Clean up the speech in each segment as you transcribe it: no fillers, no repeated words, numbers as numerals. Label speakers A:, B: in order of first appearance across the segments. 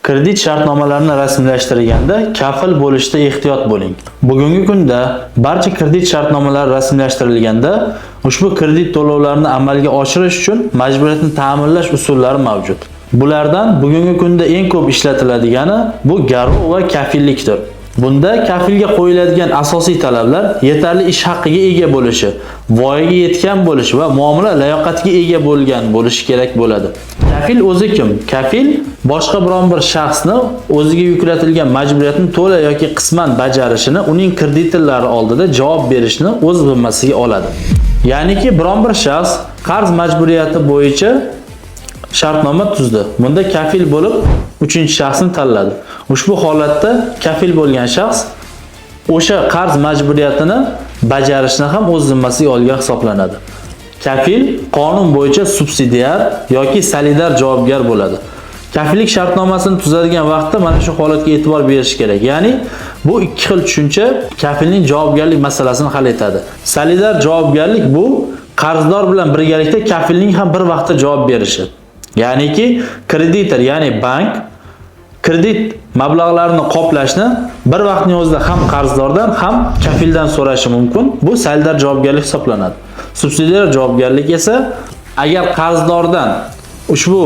A: Kredit shartnomalarini rasmiylashtirganda kafil bo'lishda ehtiyot bo'ling. Bugungi kunda barcha kredit shartnomalari rasmiylashtirilganda ushbu kredit to'lovlarini amalga oshirish uchun majburiyatni ta'minlash usullari mavjud. Bulardan bugungi kunda eng ko'p ishlatiladigani bu garov va kafillikdir. Bunda kafilga qo'yiladigan asosiy talablar yetarli ish haqiga ega bo'lishi, voyaga yetgan bo'lishi va muomala layoqatiga ega bo'lgan bo'lishi kerak bo'ladi. Kafil o'zi kim? Kafil boshqa biron bir shaxsni o'ziga yuklatilgan majburiyatni to'la yoki qisman bajarishini uning kreditorlari oldida javob berishni o'z zimmasiga oladi. Ya'niki biron bir shaxs qarz majburiyati bo'yicha shartnoma tuzdi. Bunda kafil bo'lib uchinchi shaxsni tanladi. Ushbu holatda kafil bo'lgan shaxs o'sha qarz majburiyatini bajarishni ham o'z zimmasiga olgan hisoblanadi. Kafil qonun bo'yicha subsidiar yoki solidar javobgar bo'ladi. Kafillik shartnomasini tuzadigan vaqtda mana shu holatga e'tibor berish kerak. Ya'ni bu ikki xil tushuncha kafilning javobgarlik masalasini hal etadi. Solidar javobgarlik bu qarzdor bilan birgalikda kafilning ham bir vaqtda javob berishi. Ya'niki kreditor, ya'ni bank kredit mablag'larini qoplashni bir vaqtning o'zida ham qarzdordan, ham kafildan so'rashi mumkin. Bu solidar javobgarlik hisoblanadi. Subsidiar javobgarlik esa agar qarzdordan ushbu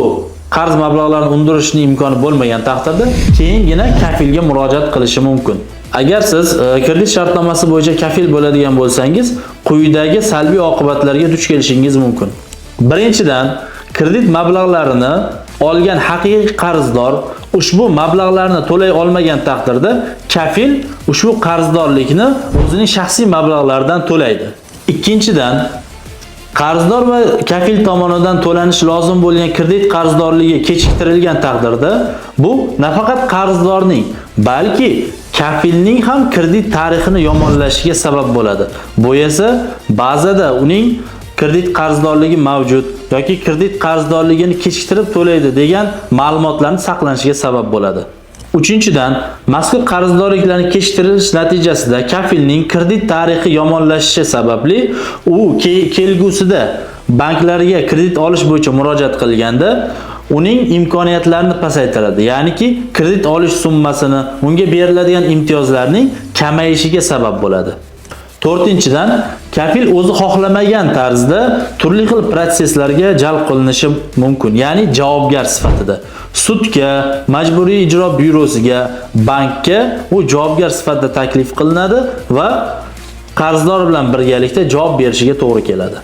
A: qarz mablag'larini undirishning imkoni bo'lmagan taqdirda keyingina kafilga murojaat qilishi mumkin. Agar siz kredit shartnomasi bo'yicha kafil bo'ladigan bo'lsangiz, quyidagi salbiy oqibatlarga duch kelishingiz mumkin. Birinchidan, kredit mablag'larini olgan haqiqiy qarzdor ushbu mablag'larni to'lay olmagan taqdirda kafil ushbu qarzdorlikni o'zining shaxsiy mablag'laridan to'laydi. Ikkinchidan, qarzdor va kafil tomonidan to'lanishi lozim bo'lgan kredit qarzdorligi kechiktirilgan taqdirda bu nafaqat qarzdorning, balki kafilning ham kredit tarixini yomonlashiga sabab bo'ladi. Bu esa ba'zida uning kredit qarzdorligi mavjud yoki kredit qarzdorligini kechiktirib to'laydi degan ma'lumotlarni saqlanishiga sabab bo'ladi. Uchinchidan, mazkur qarzdorliklarni kechiktirilish natijasida kafilning kredit tarixi yomonlashishi sababli u kelgusida banklarga kredit olish bo'yicha murojaat qilganda uning imkoniyatlarini pasaytiradi. Ya'niki kredit olish summasini, unga beriladigan imtiyozlarning kamayishiga sabab bo'ladi. To'rtinchidan, kafil o'zi xohlamagan tarzda turli xil protsesslarga jalb qilinishi mumkin, ya'ni javobgar sifatida. Sudga, Majburiy ijro byurosiga, bankka u javobgar sifatida taklif qilinadi va qarzdor bilan birgalikda javob berishiga to'g'ri keladi.